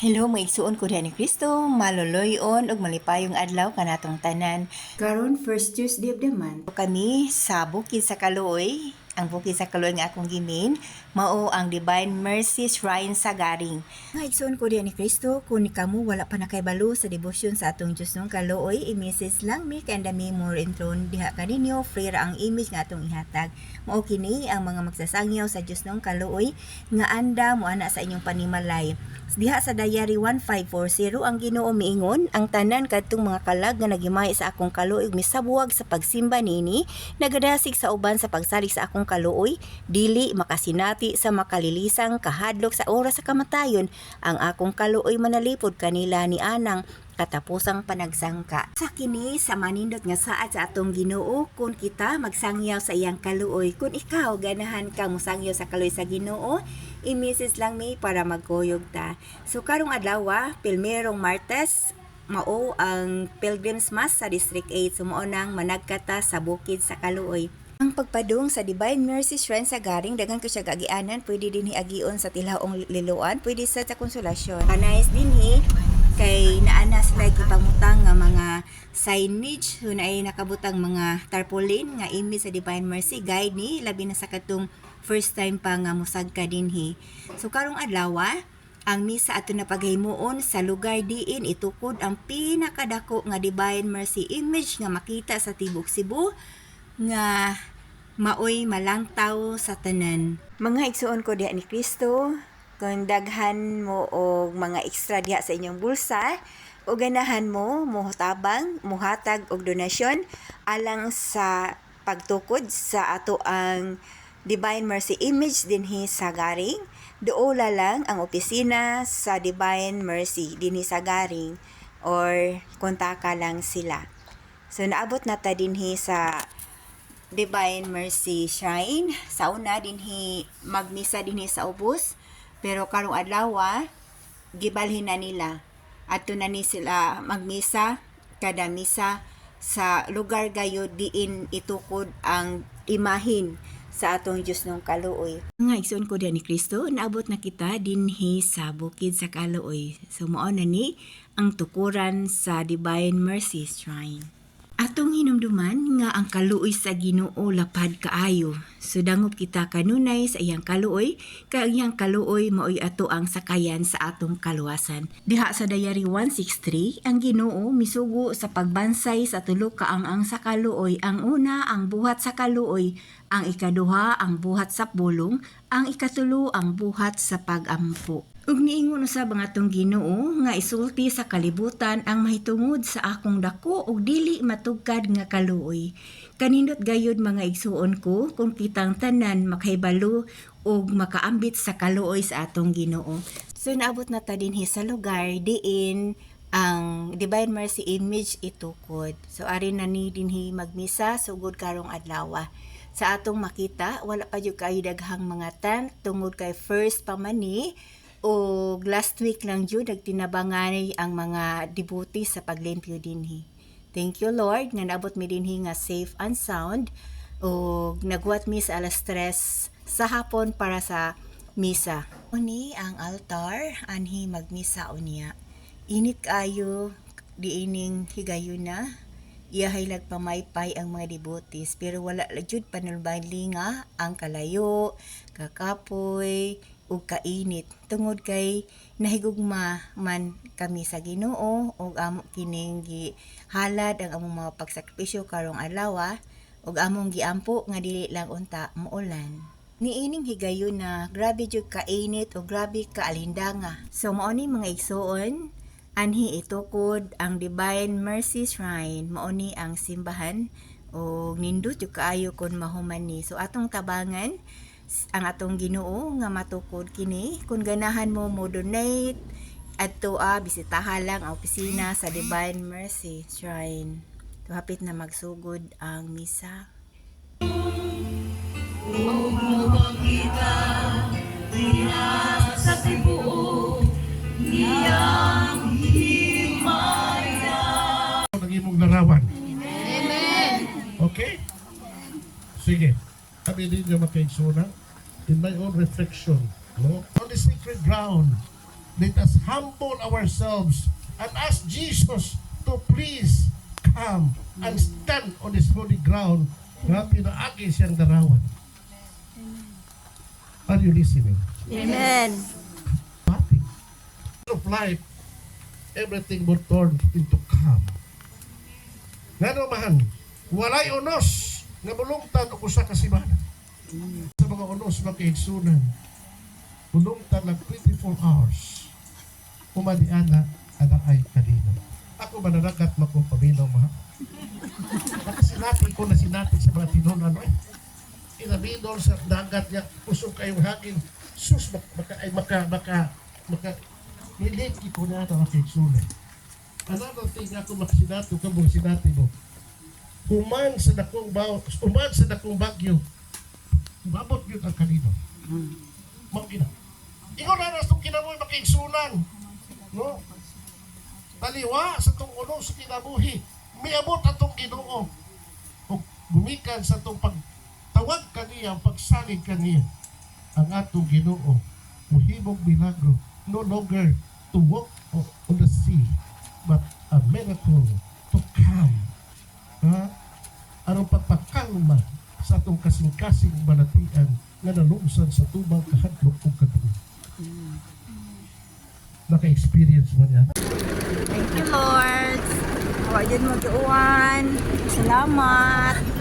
Hello, mga igsuon ko diha ni Kristo, maluloy-on ug malipayong adlaw kanatong tanan. Karon, first Tuesday of the month. Kami sa Bukid sa Kaluoy, ang Bukid sa Kaluoy nga akong gimin, mao ang Divine Mercy Shrine sa Garing. Mga igsuon ko diha ni Kristo, kung ni kamo wala pa nakaybalo sa debosyon sa atong Diyos nung Kaluoy, i-message lang mi kay andami more intron diha kaninyo, free ra ang image nga atong ihatag. Mao kini ang mga magsasangyaw sa Diyos nung Kaluoy nga anda mo ana sa inyong panimalay. Diha sa Diary 1540, ang Ginoo miingon, ang tanan kadtong mga kalag nga nagimay sa akong kaluoy ug misabuwag sa pagsimba nini, nagadasig sa uban sa pagsalig sa akong kaluoy, dili makasinati sa makalilisang kahadlok sa oras sa kamatayon, ang akong kaluoy manalipod kanila ni anang katapusang panagsangka. Sa kini sa manindot nga saad sa atong Ginoo kung kita magsangyaw sa iyang kaluoy. Kung ikaw ganahan ka mosangyaw sa kaluoy sa Ginoo, i-message lang mi para magkuyog ta. So karong adlaw, pilmerong Martes, mao ang Pilgrims Mass sa District 8. So mao nang managkata sa Bukid sa Kaluoy. Ang pagpadung sa Divine Mercy Shrine sa Garing, daghan ko siya gagianan, pwede din hiagion sa Tilaong Liloan, pwede sa Konsolasyon. Kanais dinhi kay naana sila gipangutang nga mga signage, so naay nakabutang mga tarpaulin nga image sa Divine Mercy guide ni labi na sa katong first time pa nga mosag ka dinhi. So karong adlaw, ang misa ato na paghimuon sa lugar diin itukod ang pinakadako nga Divine Mercy image nga makita sa tibok Cebu nga maoy malangtaw sa tanan. Mga igsuon ko diha ni Kristo, kung daghan mo og mga extra diha sa inyong bulsa o ganahan mo motabang, mohatag og donasyon alang sa pagtukod sa ato ang Divine Mercy image dinhi sa Garing, duola lang ang opisina sa Divine Mercy dinhi sa Garing or kontaka lang sila. So naabot na ta dinhi sa Divine Mercy Shrine. Sa una dinhi magmisa dinhi sa ubos, pero karong adlaw gibalhin na nila. Adto na ni sila magmisa kada misa sa lugar gayud diin itukod ang imahin sa atong Diyos nung Kaluoy. Mga igsoon ko diha ni Kristo, naabot na kita dinhi sa Bukid sa Kaluoy. So mao na ni ang tukuran sa Divine Mercy Shrine. Atong hinumduman nga ang kaluoy sa Ginoo lapad kaayo. So dangop kita kanunay sa iyang kaluoy, kay ang iyang kaluoy maoy ato ang sakayan sa atong kaluwasan. Diha sa Diary 163, ang Ginoo misugo sa pagbansay sa tulo ka ang sa kaluoy. Ang una, ang buhat sa kaluoy, ang ikaduha, ang buhat sa pulong, ang ikatulo, ang buhat sa pagampo. Ug niingon usab ang atong Ginoo nga isulti sa kalibutan ang mahitungod sa akong dako ug dili matugkad nga kaluoy. Kanindot gayud, mga igsuon ko, kung kitang tanan makahibalo ug makaambit sa kaluoy sa atong Ginoo. So naabot na ta dinhi sa lugar diin ang Divine Mercy image itukod. So ari na ni dinhi magmisa sugod karong adlaw. Sa atong makita, wala pa jud kayo daghang mga tent tungod kay first pa man ni o last week lang jud nagtinabanganay ang mga devotee sa paglimpyo dinhi. Thank you, Lord, nga naabot mi dinhi nga safe and sound o nagwat mi sa alas 3 sa hapon para sa misa. Uni ang altar anhi magmisa unya. Init kaayo diining higayuna. Iyahay nagpamaypay ang mga devotees pero wala la jud panulbali nga ang kalayo, kakapoy ug kainit tungod kay nahigugma man kami sa Ginoo ug amo kining gihalad ang among mga pagsakripisyo karong adlaw ug among giampo nga dili lang unta muulan. Niining higayon na grabe jud kainit o grabe kaalindanga. So mao ni, mga igsuon, anhi itukod ang Divine Mercy Shrine. Mao ni ang simbahan o nindot jud kaayo kon mahuman ni. So atong tabangan ang atong Ginoo nga matukod kini. Kung ganahan mo mo donate adto a bisitahan lang ang opisina sa Divine Mercy Shrine. So hapit na magsugod ang misa. Makita diha sa tibuok niyang himaya. Ang imong larawan. Amen. Okay? Sige. Kami din niyo makaigsoona. In my own reflection, no? On the sacred ground Let us humble ourselves and ask Jesus to please come and stand on this holy ground nga pinaagi siyang larawan. Are you listening? Amen. Nothing. Of life, everything will turn into calm. Ngano man, walay unos nga mulungtad og usa ka semana. Sa mga unos makaigsunan, mulungtad lang 24 hours. Human niana, ana ay kalinaw. Ako mananagat mako paminaw ma. Nakasinati ko na sinati sa mga tinunan eh. Inabidol sa dagat niya, usog kayong hangin. Sus, maka, ay, maka, maka, maka, niliki ko na ata makaigsunan. Another thing ako makasinato ka mo, sinati mo. Human sa dakong bagyo, mabot yun ang kalinaw. Mao gina. Ikaw na itong kinabuhi makaigsunan. No? Taliwa sa itong ulo sa kinabuhi. Miabot atong Ginoo. O gumikan sa itong pagtawag kaniya, pagsalig kaniya. Ang atong Ginoo muhimong milagro, no longer to walk on the sea, but a miracle to come. Ha? Aron pagpakalma sa atong kasing-kasing balatian nga nalungsan sa tubang kahadlok ug kaduol. Naka-experience mo niya. Thank you, Lord. Wa jud mo giuwan. Salamat.